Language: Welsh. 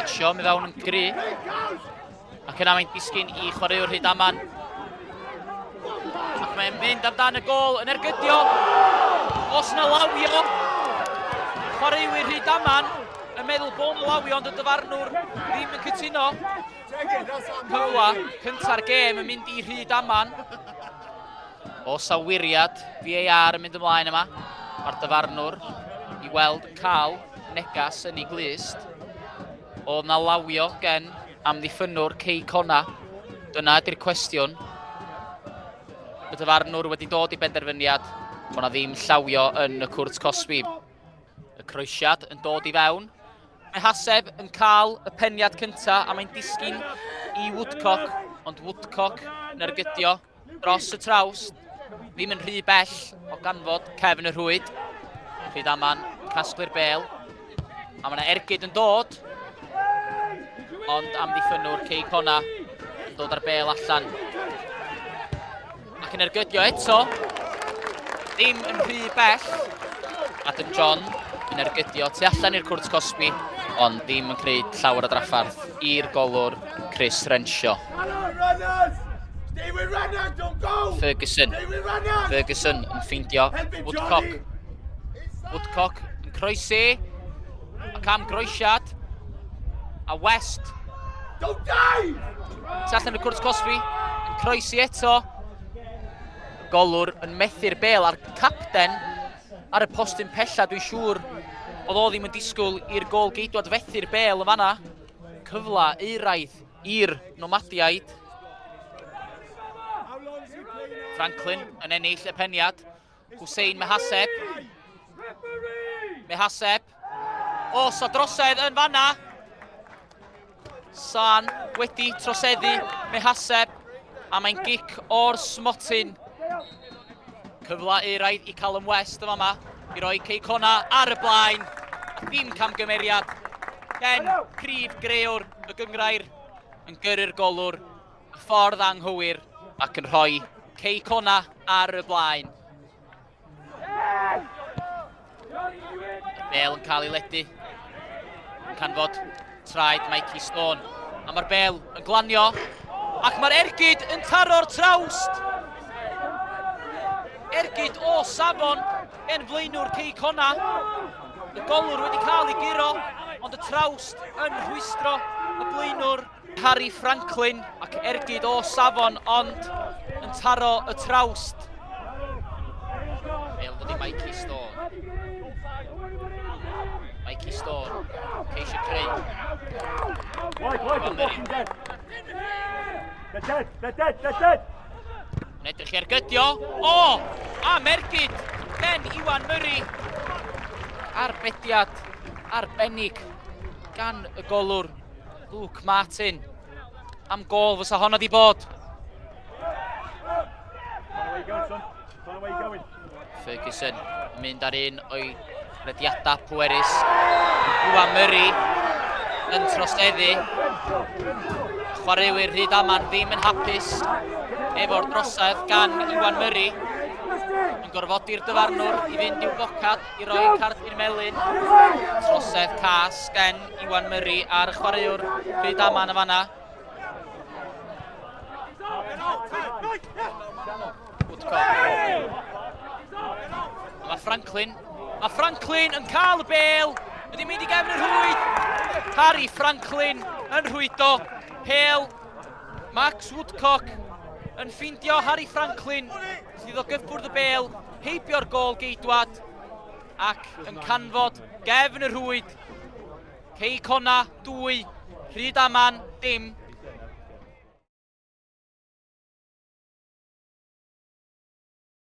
Redshaw mi fewn yn gry. Ac yna mae'n disgyn i chwaraewr Rhydaman. Ac mae'n mynd amdan y gol yn ergydio. Os na lawio, chwaraewyr Rhydaman yn meddwl bod nhw lawio ond y dyfarnwr ddim yn cytuno. Cyfle cynta'r gêm yn mynd i Rhydaman. Os a wiriad VAR yn mynd ymlaen yma, mae'r dyfarnwr i weld yn cael negas yn ei glust. Oedd na lawio gen amddiffynnwr Cei Conna? Dyna ydy'r cwestiwn. Y dyfarnwr wedi dod i benderfyniad bod na ddim llawio yn y cwrt cosbi. Y croesiad yn dod i fewn. Mae Haseb yn cael y peniad cyntaf a mae'n disgyn i Woodcock, ond Woodcock yn ergydio dros y trawst, ddim yn rhy bell o ganfod cefn y rhwyd. Rhydaman yn casglu'r bel, a mae yna ergyd yn dod, ond amddiffynnwr Cei Cona yn dod â'r bel allan. Ac yn ergydio eto, ddim yn rhy bell. Adam John yn ergydio tu allan i'r cwrt cosbi, ond ddim yn creu llawer o draffarth i'r golwr Chris Renshaw. Ferguson. Ferguson yn ffeindio Woodcock. Woodcock yn croesi. Ac am groesiad. A West. Don't die! Tu allan y cwrt cosbi. Yn croesi eto. Golwr yn methu'r bel a'r capten ar y postyn pella dwi'n siŵr oedd o ddim yn disgwyl i'r gol geidwad fethu'r bel yn fanna. Cyfle euraidd i'r Nomadiaid. Franklin yn ennill y peniad. Hussein Mehaseb. Mehaseb. Os o drosedd yn fanna. San wedi troseddu Mehaseb. A mae'n gic o'r smotyn. Cyfle euraidd i Callum West yn fama i roi Cei Cona ar y blaen. A dim camgymeriad. Ken, prif grëwr y gyngrair, yn gyrru'r golwr y ffordd anghywir ac yn rhoi Cei Cona ar y blaen. Y bel yn cael ei ledu. Yn canfod traed Mikey Stone. A mae'r bel yn glanio. Ac mae'r ergyd yn taro'r trawst. Ergyd o safon gen flaenwr Cei Cona. Y golwr wedi cael ei guro, ond y trawst yn rhwystro y blaenwr Harry Franklin ac ergyd o safon ond yn taro y trawst. Bel dod i Mikey Stone. Mikey Stone, ceisio creu. Wide, wide, they're fucking dead. They're dead, they're dead, they're dead. Yn edrych i ergydio. O! Am ergyd! Ben Iwan Murray. Arbediad arbennig gan y golwr Luke Martin. Am gol fysa honno di bod. Ferguson yn mynd ar un o'i rediadau pwerus. Iwan Murray yn troseddu. Chwaraewyr Rhyd Aman ddim yn hapus efo'r drosedd gan Iwan Murray. Yn gorfodi'r dyfarnwr i fynd i'w bocad i roi cardyn melyn. Trosedd cas gen Iwan Murray a'r chwaraewr Rhyd Aman y fanna. Woodcock. Mae Franklin. Mae Franklin yn cael y bel. Ydy mynd i gefn y rhwyd. Harry Franklin yn rhwydo. Pel. Max Woodcock yn ffeindio Harry Franklin wrth iddo gyffwrdd y bel, heibio'r gôl geidwad ac yn canfod gefn y rhwyd. Cei Cona, 2, Rhyd Aman, dim.